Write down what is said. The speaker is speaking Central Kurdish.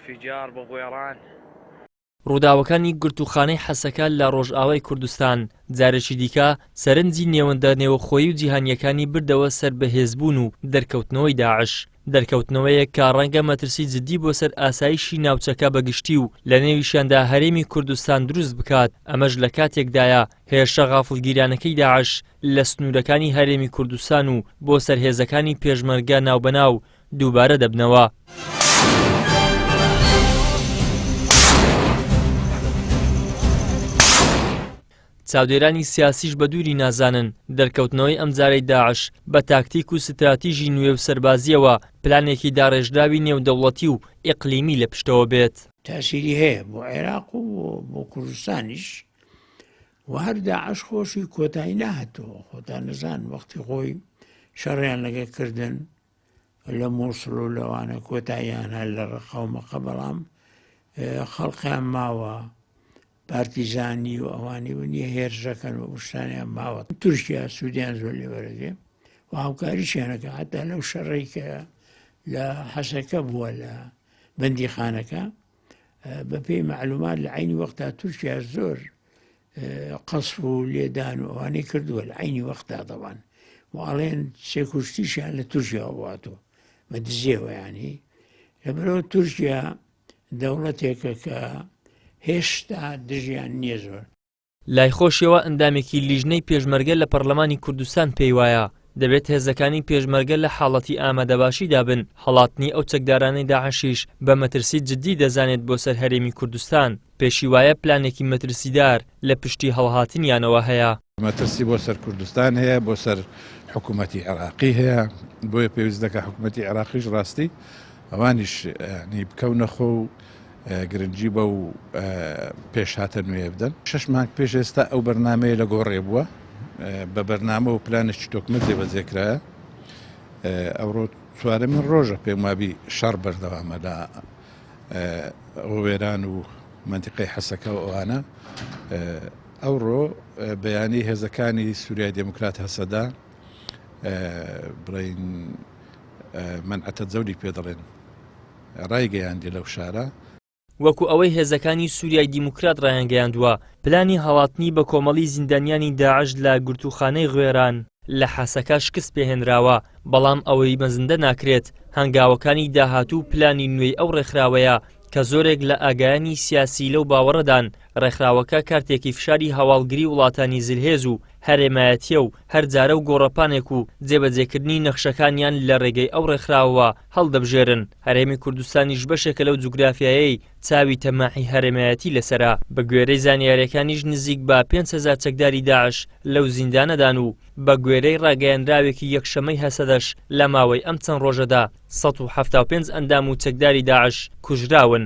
انفجار بغويران. ڕووداوەکانی گرتووخانەی حەسەکە لە ڕۆژئاوای کوردستان جارێکی دیکە سەرنجی نێوەندە نێوەخۆیی و جیهانییەکانی بردەوە سەر بەهێزبوون و دەرکەوتنەوەی داعش، دەرکەوتنەوەیەک کە ڕەنگە مەترسی جددی بۆ سەر ئاسایشی ناوچەکە بە گشتی و لە نێویشیاندا هەرێمی کوردستان دروست بکات، ئەمەش لە کاتێکدایە هێرشە غافڵگیرانەکەی داعش لە سنوورەکانی هەرێمی کوردستان و بۆ سەر هێزەکانی پێشمەرگە ناوبەناو دووبارە دەبنەوە. چاودێرانی سیاسیش بە دووری نازانن دەرکەوتنەوەی ئەمجارەی داعش بە تاکتیک و ستراتیژی نوێ و سەربازییەوە پلانێکی داڕێژراوی نێودەوڵەتی و ئیقلیمی لە پشتەوە بێت. تاسیری هەیە بۆ عێراق و بۆ کوردستانیش و هەر داعش خۆشی کۆتایی نەهاتەوە، خۆتان نەزان وەختی خۆی شەڕیان لەگە کردن لە مووسڵ و لەوانە کۆتاییان هەر لە ڕقە و مەقە، بەڵام خەڵقیان ماوە، پارتیزانی و ئەوانی و نییە هێرشەکەن و شتانیان ماوە. تورکیا سوودیان زۆر لێوەرەگێ و هاوکاریشیانەکە، حتا لەو شەڕەی کە لە حەسەکە بووە لە بەندیخانەکە، بەپێی معلومات لە عینی وەختا تورکیا زۆر قەسف و لێدان و ئەوانەی کردووە لە عینی وەختا دەڵان و ئەڵێن سێکوشتیشیان لە تورکیا بواتەوە بە دزیەوە. ینی لەبەرەوە تورکیا دەوڵەتێکە کە هێشتا دژیان نییە زۆر. لای خۆشیەوە ئەندامێکی لیژنەی پێشمەرگە لە پەڕلەمانی کوردستان پێیوایە، دەبێت هێزەکانی پێشمەرگە لە حاڵەتی ئامادەباشیدا بن، هەڵاتنی ئەو چەکدارانەی داعشیش بە مەترسی جددی دەزانێت بۆ سەر هەرێمی کوردستان، پێشیوایە پلانێکی مەترسیدار لە پشتی هەڵهاتنیانەوە هەیە. مەترسی بۆ سەر کوردستان هەیە، بۆ سەر حکوومەتی عێراقی هەیە، بۆیە پێویست دەکات حکوومەتی عێراقیش ڕاستی ئەوانیش بکەونە خۆ و گرنگی بەو پێشهاتە نوێیە بدەن. شەش مانگ پێش ئێستا ئەو بەرنامەیە لە گۆڕێ بووە، بە بەرنامە و پلانێکی تۆکمە جێبەجێ کرایە. ئەوڕۆ چوارەمین ڕۆژە پێم وابی شەڕ بەردەوامە لە غوێران و مەنتیقەی حەسەکە و ئەوانە. ئەوڕۆ بەیانی هێزەکانی سووریای دێموکرات هەسەدە بڵێین مەنعەتە جەولی پێ دەڵێن ڕایگەیاندی لەو شارە. وەکو ئەوەی هێزەکانی سوریای دیموکرات ڕایانگەیاندووە، پلانی هەڵاتنی بەکۆمەڵی زیندانیانی داعش لە گرتووخانەی غوێران لە حەسەکە شکست پێهێنراوە، بەڵام ئەوەی مەزندە ناکرێت هەنگاوەکانی داهاتوو و پلانی نوێی ئەو ڕێکخراوەیە کە زۆرێک لە ئاگایانی سیاسی لەو باوەڕەدان ڕێکخراوەکە کارتێکی فشاری هەواڵگری وڵاتانی زلهێز و هەرێمایەتییە و هەر جارە و گۆڕەپانێک و جێبەجێکردنی نەخشەکانیان لە ڕێگەی ئەو ڕێکخراوەوە هەڵدەبژێرن، هەرێمی کوردستانیش بەشێکە لەو جوگرافیایەی چاوی تەماحی هەرێمایەتی لەسەرە. بە گوێرەی زانیارییەکانیش نزیک بە 5000 چەکداری داعش لەو زیندانەدان و بە گوێرەی ڕاگەیەنراوێکی یەکشەممەی هەسەدەش لە ماوەی ئەم چەند ڕۆژەدا 175 ئەندام و چەکداری داعش کوژراون.